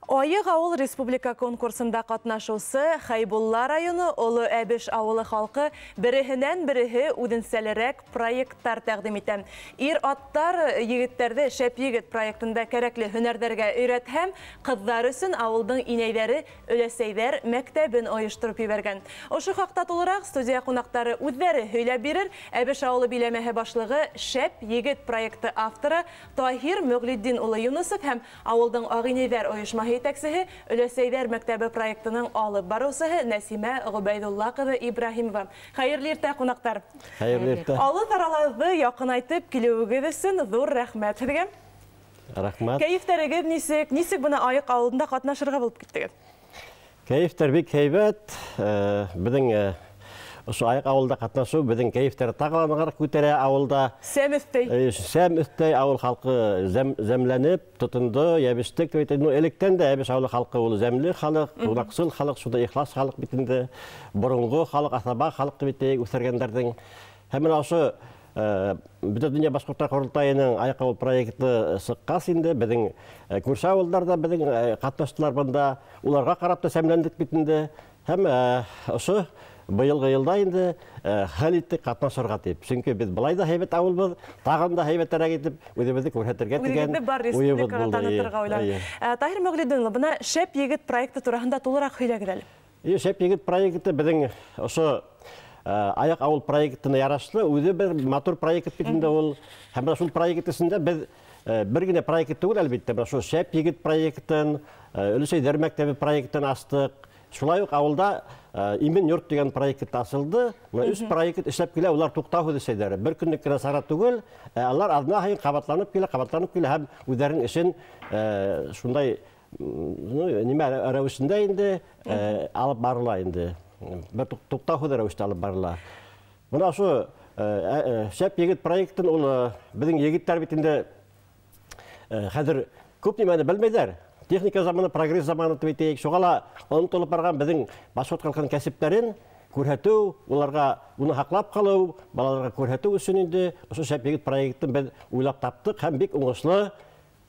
Айыҡ ауыл республика конкурсында ҡатнашыусы Хәйбулла районы Оло Әбеш ауылы халҡы береһенән береһе үҙенсәлерәк проекттар тәҡдим итә. Ир-аттар егеттәрҙе «Шәп егет» проектында кәрәкле һөнәрҙәргә өйрәтһәм, ҡыҙҙар өсөн ауылдың инәйҙәре өләсәйҙәр мәктәбен ойоштороп ебәргән. Ошо хаҡта тулыраҡ студия ҡунаҡтары үҙҙәре һөйләп бирер. Әбеш ауылы биләмәһе башлығы, «Шәп егет» проекты авторы Таһир Мөғлетдин улы Юнысов һәм ауылдың ағинәйҙәр ойошмаһы етәксеһе, Өләсәйҙәр мәктәбе проектының алып барыусыһы Нәсимә Ғөбәйҙулла ҡыҙы Ибраһимова. Хәйерле иртә, ҡунаҡтар! Хәйерле иртә! Алыҫ араларҙы яҡынайтып килеүегеҙ өсөн ҙур рәхмәт һеҙгә. Рәхмәт. Кәйефтәрегеҙ нисек? Нисек бына Айыҡ ауылында ҡатнашырға булып киттегеҙ? Кәйефтәр бик һәйбәт. Беҙҙең ошо Айыҡ ауылда ҡатнашыу беҙҙең кәйефтәрҙе тағы ла нығыраҡ күтәрә ауылда. Сәм өҫтәй. Сәм өҫтәй, ауыл халҡы зәмләнеп, тотондо, йәбештек тип әйтә. Ну, электән дә Әбеш ауылы халҡы ул зәмле халыҡ, ҡунаҡсыл халыҡ, шундай ихлас халыҡ бит инде. Боронғо халыҡ, аҫаба халыҡ тип әйтәйек, үҫтергәндәрҙең. Һәм бына ошо Бөтә донъя башҡорттар ҡоролтайының Айыҡ ауыл проекты сыҡҡас инде, беҙҙең күрше ауылдар да беҙҙең ҡатнаштылар бында. Уларға ҡарап та сәмләндек бит инде. Һәм ошо быйылғы йылда инде хәл иттек ҡатнашырға тип. Сөнки беҙ былай да һәйбәт ауылбыҙ, тағын да һәйбәтерәк итеп үҙебеҙҙе күрһәтергә тигән Үҙегеҙҙе бар уйыбыҙ республикаға булды. танытырға уйлап. Таһир Мөғлетдин улы, бына «Шәп егет» проекты тураһында тулыраҡ һөйләгеҙ әле. «Шәп егет» проекты беҙҙең ошо Айыҡ ауыл проектына ярашлы үҙе бер матур проект бит инде ул. Һәм бына шул проект эсендә беҙ бер генә проект түгел, әлбиттә, бына шул «Шәп егет» проектын, Өләсәйҙәр мәктәбе проектын астыҡ. Шулай уҡ ауылда Имен йорт тигән проект асылды. Бына өс проект эшләп килә, улар туҡтауһыҙ эшләйҙәр. Бер көнлөк кенә сара түгел, алар аҙна һайын ҡабатланып килә, ҡабатланып килә һәм үҙҙәренең эшен шундай, нимә рәүешендә инде алып барыла инде. Бер туҡтауһыҙ рәүештә алып барыла. Бына ошо «Шәп егет» проектын ул, беҙҙең егеттәр бит инде хәҙер күп нимәне белмәйҙәр. Техника заманы, прогресс заманы тип әйтәйек. Шуға ла онотолоп барған беҙҙең башҡорт халҡының кәсептәрен күрһәтеү, уларға уны һаҡлап ҡалыу, балаларға күрһәтеү өсөн инде ошо «Шәп егет» проектын беҙ уйлап таптыҡ һәм бик уңышлы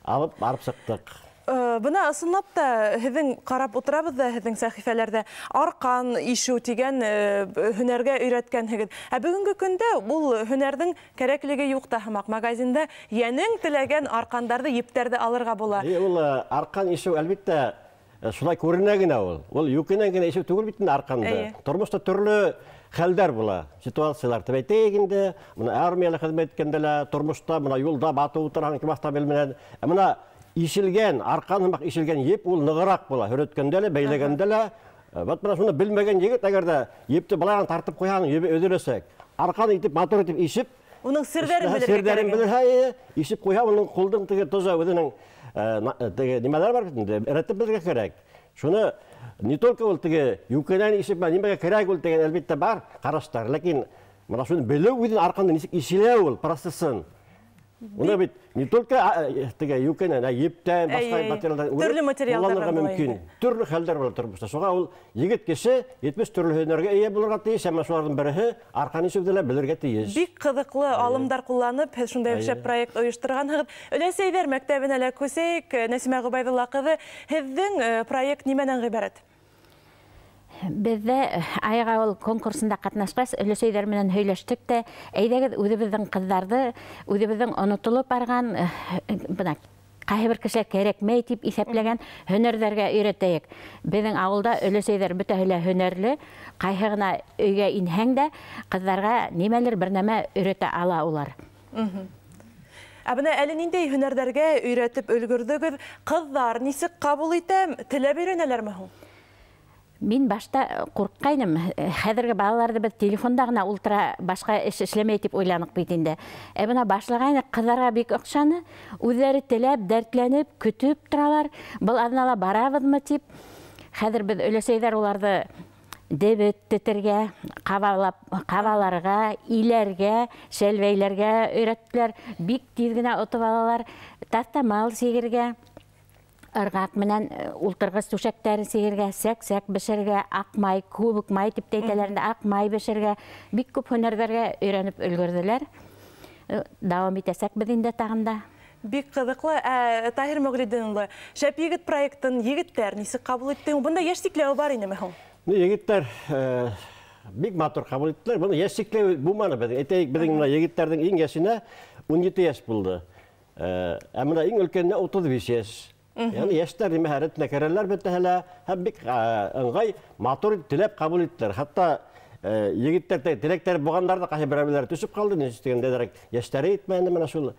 алып барып сыҡтыҡ. Бына ысынлап та һеҙҙең ҡарап ултырабыҙ ҙа һеҙҙең сәхифәләрҙә арҡан ишеү тигән һөнәргә өйрәткәнһегеҙ. Ә бөгөнгө көндә ул һөнәрҙең кәрәклеге юҡ та һымаҡ. Магазинда йәнең теләгән арҡандарҙы, ептәрҙе алырға була. Ул арҡан ишеү, әлбиттә, шулай күренә генә ул. Ул йүкенән генә ишеү түгел бит инде арҡанды. Тормошта төрлө хәлдәр була, ситуациялар тип әйтәйек инде. Бына армияла хеҙмәт иткәндә лә, тормошта бына юлда батып ултырған ике автомобиль менән. Ә бына ишелгән, арҡан һымаҡ ишелгән еп ул нығыраҡ була, һөрөткәндә лә, бәйләгәндә лә. Вот бына шуны белмәгән егет, әгәр ҙә епте былай тартып ҡуйһаң, ебе өҙөләсәк. Арҡан итеп, матур итеп ишеп, Уның серҙәрен белергә серҙәрен кәрәк. белергә, ишеп ҡуйһа, уның ҡулдың теге тоза үҙенең теге нимәләр бар бит инде, рәтләп белергә кәрәк. Шуны не только ул теге йүкенән ишеп, нимәгә кәрәк ул тигән, әлбиттә, бар ҡараштар, ләкин бына шуны белеү үҙен арҡанды нисек ишелә ул процессын. Уны бит не только теге йүкенән, ә ептән, башҡа материалдан Төрлө материалдарҙан ҡулланырға була мөмкин. инде. Төрлө хәлдәр була тормошта. Шуға ул егет кеше 70 төрлө һөнәргә эйә булырға тейеш, әммә шуларҙың береһе арҡан ишеүҙе лә белергә тейеш. Бик ҡыҙыҡлы алымдар ҡулланып, һеҙ шундай шәп проект ойошторғанһығыҙ. Өләсәйҙәр мәктәбенә лә күсәйек. Нәсимә Ғөбәйҙулла ҡыҙы, һеҙҙең проект нимәнән ғибәрәт? Беҙҙә Айыҡ ауыл конкурсында ҡатнашҡас, өләсәйҙәр менән һөйләштек тә, әйҙәгеҙ үҙебеҙҙең ҡыҙҙарҙы, үҙебеҙҙең онотолоп барған, бына ҡайһы бер кешеләр кәрәкмәй тип иҫәпләгән һөнәрҙәргә өйрәтәйек. Беҙҙең ауылда өләсәйҙәр бөтәһе лә һөнәрле, ҡайһы ғына өйгә инһәң дә ҡыҙҙарға нимәлер бер нәмә өйрәтә ала улар. Ә бына әле ниндәй һөнәрҙәргә өйрәтеп өлгөрҙөгөҙ? Ҡыҙҙар нисек ҡабул итә, теләп өйрәнәләрме һуң? Мин башта ҡурҡҡайным. Хәҙерге балаларҙы беҙ телефонда ғына ултыра, башҡа эш эшләмәй тип уйланыҡ бит инде. Ә бына башлағайны ҡыҙҙарға бик оҡшаны. Үҙҙәре теләп, дәртләнеп, көтөп торалар. Был аҙнала барабыҙмы тип. Хәҙер беҙ өләсәйҙәр уларҙы дебет тетергә, ҡабаларға, иләргә, шәлвәйләргә өйрәттеләр. Бик тиҙ генә отоп алалар. Таҫтамал сигергә, ырғаҡ менән ултырғыс түшәктәрен сигергә, сәк-сәк бешергә, аҡ май, күбек май тип тә әйтәләр инде, аҡ май бешергә, бик күп һөнәрҙәргә өйрәнеп өлгөрҙөләр. Дауам итәсәкбеҙ инде тағын да. Бик ҡыҙыҡлы. Таһир Мөғлетдин улы, Шәп егет проектын егеттәр нисек ҡабул итте? Бында йәш сикләүе бар инеме һуң? Егеттәр бик матур ҡабул иттеләр. Быны йәш сикләүе булманы беҙҙең. Әйтәйек, беҙҙең бына егеттәрҙең иң йәшенә 17 йәш булды. Ә бына иң өлкәненә 35 йәш. Яғни йәштәр нимә рәтенә керәләр бөтәһе лә, һәм бик ыңғай, матур теләп ҡабул иттеләр. Хатта егеттәр теләктәре булғандар ҙа ҡайһы берәүләре төшөп ҡалды, нисек тигәндә йәштәре етмәне менә шул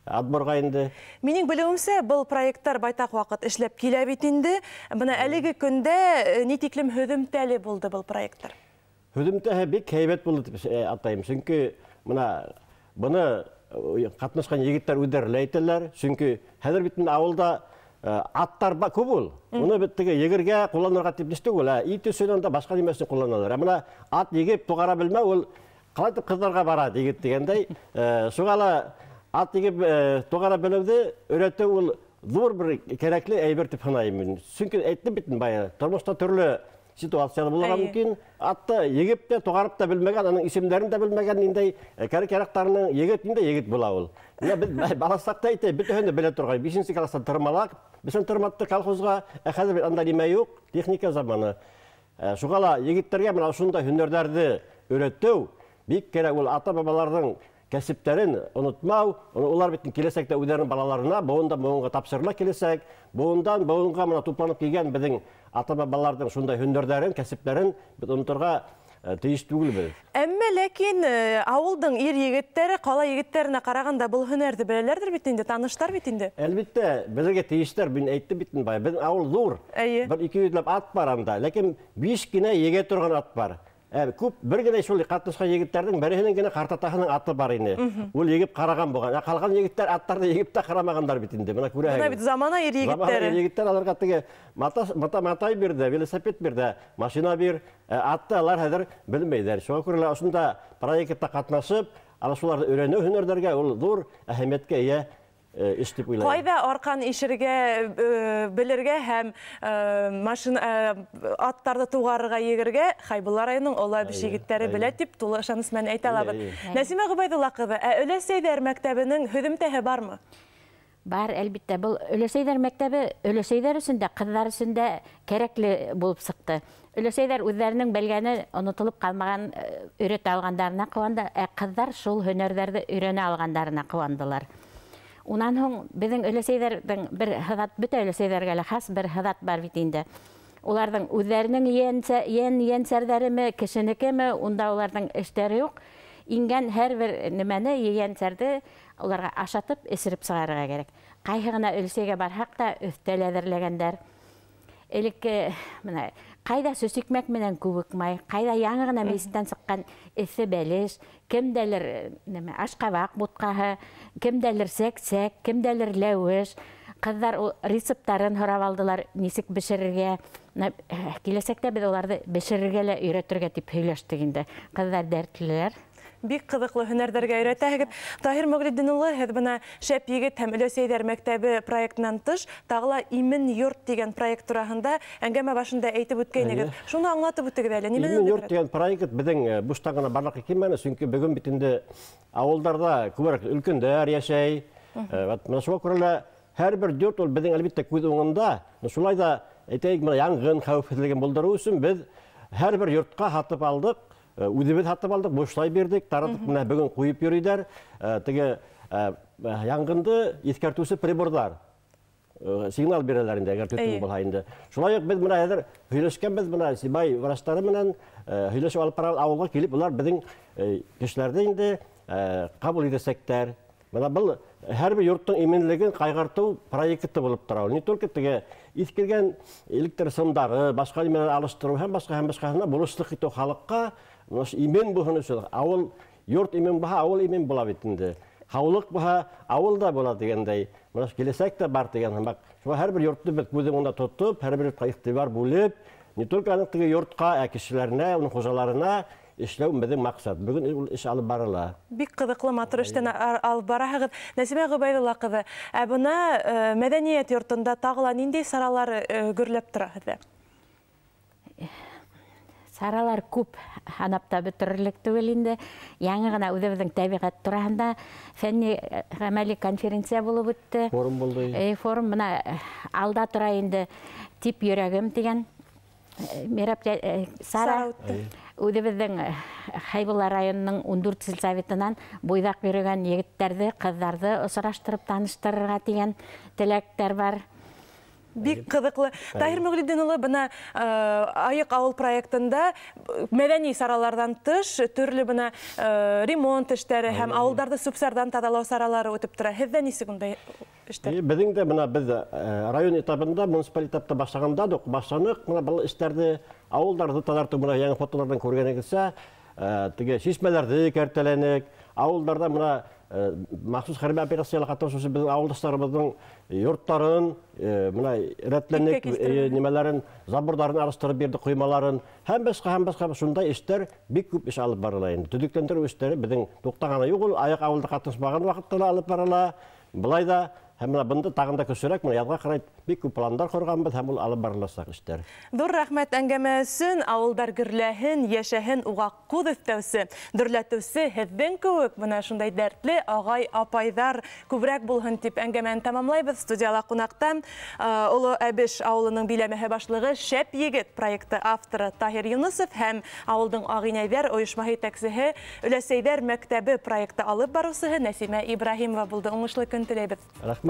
отборға инде. Минең белеүемсә, был проекттар байтаҡ ваҡыт эшләп килә бит инде. Бына әлеге көндә ни тиклем һөҙөмтәле булды был проекттар? Һөҙөмтәһе бик һәйбәт булды тип атайым. Сөнки бына быны ҡатнашҡан егеттәр үҙҙәре лә әйтәләр. Сөнки хәҙер бит инде ауылда аттар күп ул. Уны бит теге егергә ҡулланырға тип эш түгел, ә ит өсөн дә башҡа нимә өсөн ҡулланалар. Ә бына ат егеп туғара белмәү ул ҡалайтып ҡыҙҙарға бара егет тигәндәй. Шуға ла ат егеп туғара белеүҙе өйрәтеү ул ҙур бер кәрәкле әйбер тип һанайым мин. Сөнки әйттем бит бая, тормошта төрлө ситуациялар булырға мөмкин. Атты егеп тә туғарып та белмәгән, аның исемдәрен дә белмәгән ниндәй кәрәк-яраҡтарының егет ниндәй егет була ул. Менә беҙ баласаҡта әйтә, бөтәһен дә белә торған. 5-нсе класста тырмалаҡ, беҙ тырматты колхозға, ә хәҙер бит анда нимә юҡ, техника заманы. Шуға ла егеттәргә менә ошондай һөнәрҙәрҙе өйрәтеү бик кәрәк. Ул ата-бабаларҙың кәсептәрен онотмау, улар бит киләсәктә үҙҙәренең балаларына быуындан быуынға тапшырыла киләсәк. Быуындан быуынға менә тупланып килгән беҙҙең ата-бабаларҙың шундай һөнәрҙәрен, кәсептәрен беҙ оноторға тейеш түгелбеҙ. Әммә ләкин ауылдың ир егеттәре ҡала егеттәренә ҡарағанда был һөнәрҙе беләләрҙер бит инде, таныштар бит инде. Әлбиттә, белергә тейештәр, мин әйттем бит инде бая. Беҙҙең ауыл ҙур. Бер ике йөҙләп ат бар анда, ләкин 5 генә егә торған ат бар. Күп бер генә шул ҡатнашҡан егеттәрҙең береһенең генә ҡартатаһының аты бар ине. Ул егеп ҡараған булған. Ә ҡалған егеттәр аттарҙы егеп тә ҡарамағандар бит инде. Бына күрәһегеҙ. Бына бит замана ир егеттәре. Замана ир егеттәр аларға теге матай бирҙе, велосипед бирҙе, машина бир, атты алар хәҙер белмәйҙәр. Шуға күрә лә ошонда проектта ҡатнашып, ана шуларҙы өйрәнеү һөнәрҙәргә ул ҙур әһәмиәткә эйә эш тип уйлайым. Ҡайҙа арҡан ишергә белергә һәм машина аттарҙы туғарырға егергә Хәйбулла районының Оло Әбеш егеттәре белә тип тулы ышаныс менән әйтә алабыҙ. Нәсимә Ғөбәйҙулла ҡыҙы, ә өләсәйҙәр мәктәбенең һөҙөмтәһе бармы? Бар, әлбиттә. Был өләсәйҙәр мәктәбе өләсәйҙәр өсөн дә, ҡыҙҙар өсөн дә кәрәкле булып сыҡты. Өләсәйҙәр үҙҙәренең белгәне онотолоп ҡалмаған, өйрәтә алғандарына ҡыуанды, ә ҡыҙҙар шул һөнәрҙәрҙе өйрәнә алғандарына ҡыуандылар. Унан һуң беҙҙең өләсәйҙәрҙең бер һыҙат, бөтә өләсәйҙәргә лә хас бер һыҙат бар бит инде. Уларҙың үҙҙәренең ейәнсәрҙәреме, кешенекеме, унда уларҙың эштәре юҡ. Ингән һәр бер нәмәне, ейәнсәрҙе уларға ашатып, эсереп сығарырға кәрәк. Ҡайһы ғына өләсәйгә барһаҡ та өҫтәл әҙерләгәндәр. Элекке бына ҡайҙа сөс икмәк менән күбек май, ҡайҙа яңы ғына мейестән сыҡҡан эҫе бәлеш, кемдәлер нәмә ашҡабаҡ бутҡаһы, кемдәлер сәк-сәк, кемдәлер ләүеш. Ҡыҙҙар ул рецепттарын һорап алдылар, нисек бешерергә. Киләсәктә беҙ уларҙы бешерергә лә өйрәтергә тип һөйләштек инде. Ҡыҙҙар дәртлеләр. Бик ҡыҙыҡлы һөнәрҙәргә өйрәтәһегеҙ. Таһир Мөғлетдин улы, һеҙ бына Шәп егет һәм өләсәйҙәр мәктәбе проектынан тыш тағы ла Имен йорт тигән проект тураһында әңгәмә башында әйтеп үткәйнегеҙ. Шуны аңлатып үтегеҙ әле. Нимәнән Имен йорт тигән проект беҙҙең буштан ғына барлыҡҡа килмәне, сөнки бөгөн бит инде ауылдарҙа күберәк өлкәндәр йәшәй. Бына шуға күрә лә һәр бер йорт ул беҙҙең әлбиттә күҙ уңында. Шулай ҙа әйтәйек, бына янғын хәүефһеҙлеген булдырыу өсөн беҙ һәр бер йортҡа һатып алдыҡ. Үҙебеҙ һатып алдыҡ, бушлай бирҙек, таратып менә бөгөн ҡуйып йөрөйҙәр. Теге янғынды иҫкәртеүсе приборҙар сигнал бирәләр инде, әгәр төтөн булһа инде. Шулай уҡ беҙ бына хәҙер һөйләшкәнбеҙ, бына Сибай врачтары менән һөйләшеп алып барабыҙ, ауылға килеп улар беҙҙең кешеләрҙе инде ҡабул итәсәктәр. Бына был һәр бер йорттоң именлеген ҡайғыртыу проекты булып тора. Не только теге иҫкергән электр сымдары, башҡа нимәләр алыштырыу һәм башҡа һәм башҡаһына булышлыҡ итеү халыҡҡа, имен булһын өсөн. Ауыл йорт имен булһа, ауыл имен була бит инде. Һаулыҡ булһа, ауыл да була тигәндәй. Бына киләсәк тә бар тигән һымаҡ. Шуға һәр бер йортто беҙ күҙ уңында тотоп, һәр бер йортҡа иғтибар бүлеп, не только аның теге йортҡа, ә кешеләренә, уның хужаларына эшләү беҙҙең маҡсат. Бөгөн ул эш алып барыла. Бик ҡыҙыҡлы матур эштән алып бараһығыҙ. Нәсимә Ғөбәйҙулла ҡыҙы, ә бына мәҙәниәт йортонда тағы ла ниндәй саралар гөрләп тора һеҙҙә? Саралар күп, һанап та бөтөрөрлөк түгел инде. Яңы ғына үҙебеҙҙең тәбиғәт тураһында фәнни ғәмәли конференция булып үтте. Форум булды. Форум бына алда тора инде, тип йөрәгем тигән мероприятие сара. Үҙебеҙҙең Хәйбулла районының 14 сельсоветынан буйҙаҡ йөрөгән егеттәрҙе, ҡыҙҙарҙы осраштырып таныштырырға тигән теләктәр бар. Бик ҡыҙыҡлы. Таһир Мөғлетдин улы, бына Айыҡ ауыл проектында мәҙәни сараларҙан тыш төрлө бына ремонт эштәре һәм ауылдарҙы сүп-сарҙан таҙалау саралары үтеп тора. Һеҙҙә нисек ундай эштәр? Беҙҙең дә бына беҙ район этабында, муниципаль этапта башлағанда уҡ башланыҡ. Бына был эштәрҙе, ауылдарҙы таҙартыу, бына яңы фотоларҙан күргәнегеҙсә, теге шишмәләрҙе кәртәләнек, ауылдарҙа бына махсус хәрби операцияла ҡатнашыусы беҙҙең ауылдаштарыбыҙҙың йорттарын, бына рәтләнек, нимәләрен, заборҙарын арыштырып бирҙек, ҡоймаларын һәм башҡа шундай эштәр, бик күп эш алып барыла инде. Төҙөкләндереү эштәре беҙҙең туҡтағаны юҡ, ул Айыҡ ауылда ҡатнашмаған ваҡытта ла алып барыла. Былай да һәм бына бында тағын да көсөрәк, бына яҙға ҡарай бик күп пландар ҡорғанбыҙ һәм ул алып барыласаҡ эштәр. Ҙур рәхмәт әңгәмә өсөн. Ауылдар гөрләһен, йәшәһен, уға ҡуҙ өҫтәүсе, дөрләтеүсе һеҙҙең кеүек бына шундай дәртле ағай, апайҙар күберәк булһын тип әңгәмәне тамамлайбыҙ. Студияла ҡунаҡта Оло Әбеш ауылының биләмәһе башлығы, Шәп егет проекты авторы Таһир Юнысов һәм ауылдың Ағинәйҙәр ойошмаһы етәксеһе, Өләсәйҙәр мәктәбе проекты алып барыусыһы Нәсимә Ибраһимова булды. Уңышлы көн теләйбеҙ. Рәхмәт.